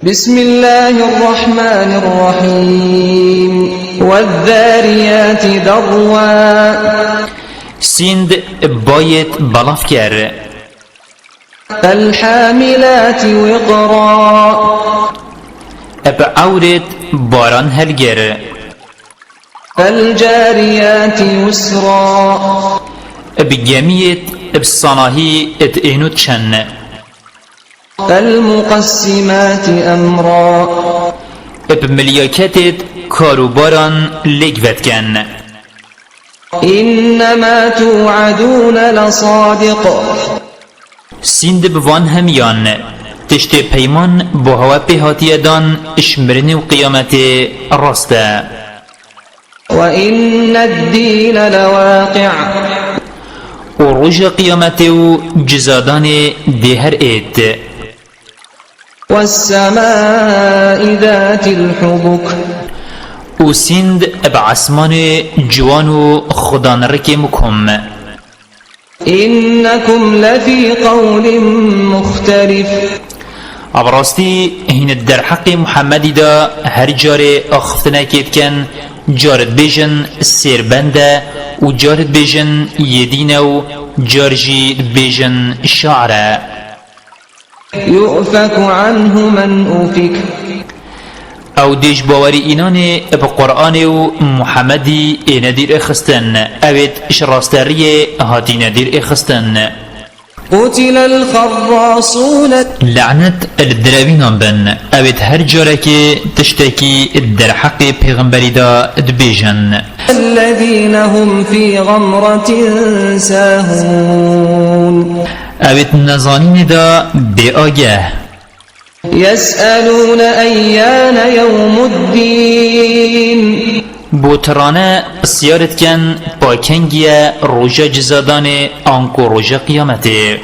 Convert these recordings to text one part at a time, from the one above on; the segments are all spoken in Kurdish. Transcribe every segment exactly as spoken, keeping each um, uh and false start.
بسم الله الرحمن الرحيم. والذاريات ذروا. Sînd bayêt belav kir. فالحاملات وقرا. Bi ewrêt baran hilgir. فالجاريات يسرا. Bi gemiyêt bi sanahî ênû çin. فالمقسمات أمرا. Bi milyaketêt kar û baran lêk vedikin. إنما توعدون لصادق. Sînd bi van hemiyan, tiştê peyman bo hewe pê hatiye dan, ji mirinê û qiyametê rast e. وإن الدين لواقع. Û roja qiyametê û cizadanê dê her êt. والسماء ذات الحبك. Û sînd bi esmanê ciwan û xudan rikê mukum. إنكم لفي قول مختلف. Bi rastî hîn di derheqê Muhemmedî de her carê axiftinekê dikin, car dibêjin sêrbend e û car dibêjin yê dîn e û car jî dibêjin şi'r e. يؤفك عنه من أفك. Ew dê ji bawerî înanê bi Quranê û Muhemmedî êne dîr êxistin. Ew êt ji rasteriyê hatîne dîr êxistin. قتل الخراصون. Lanet li direwînan bin. Ew êt her carekê tiştekî derheqê pêxemberî de dibêjin. الذين هم في غمرة ساهون. Ew êt nezanînê de bêageh. يسألون أيان يوم الدين. Botirane pisyar dikin, pa kengî ye roja cizadanê anku roja qiyametê.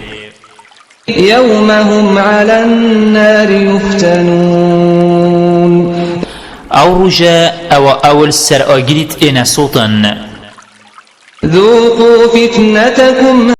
يوم هم على النار يفتنون. Ew roje ew a ew li ser agirî têne sotin. ذوقوا فتنتكم.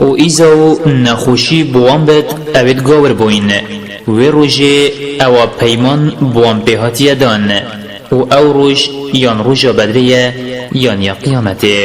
Û îza û nexweşî bi wan bit, ew ê digawir bûyn. Wê rojê ewa peyman bi wan pê hatiye dan. Û ew roj yan roja Bedrê ye, yan ya Qiyametê.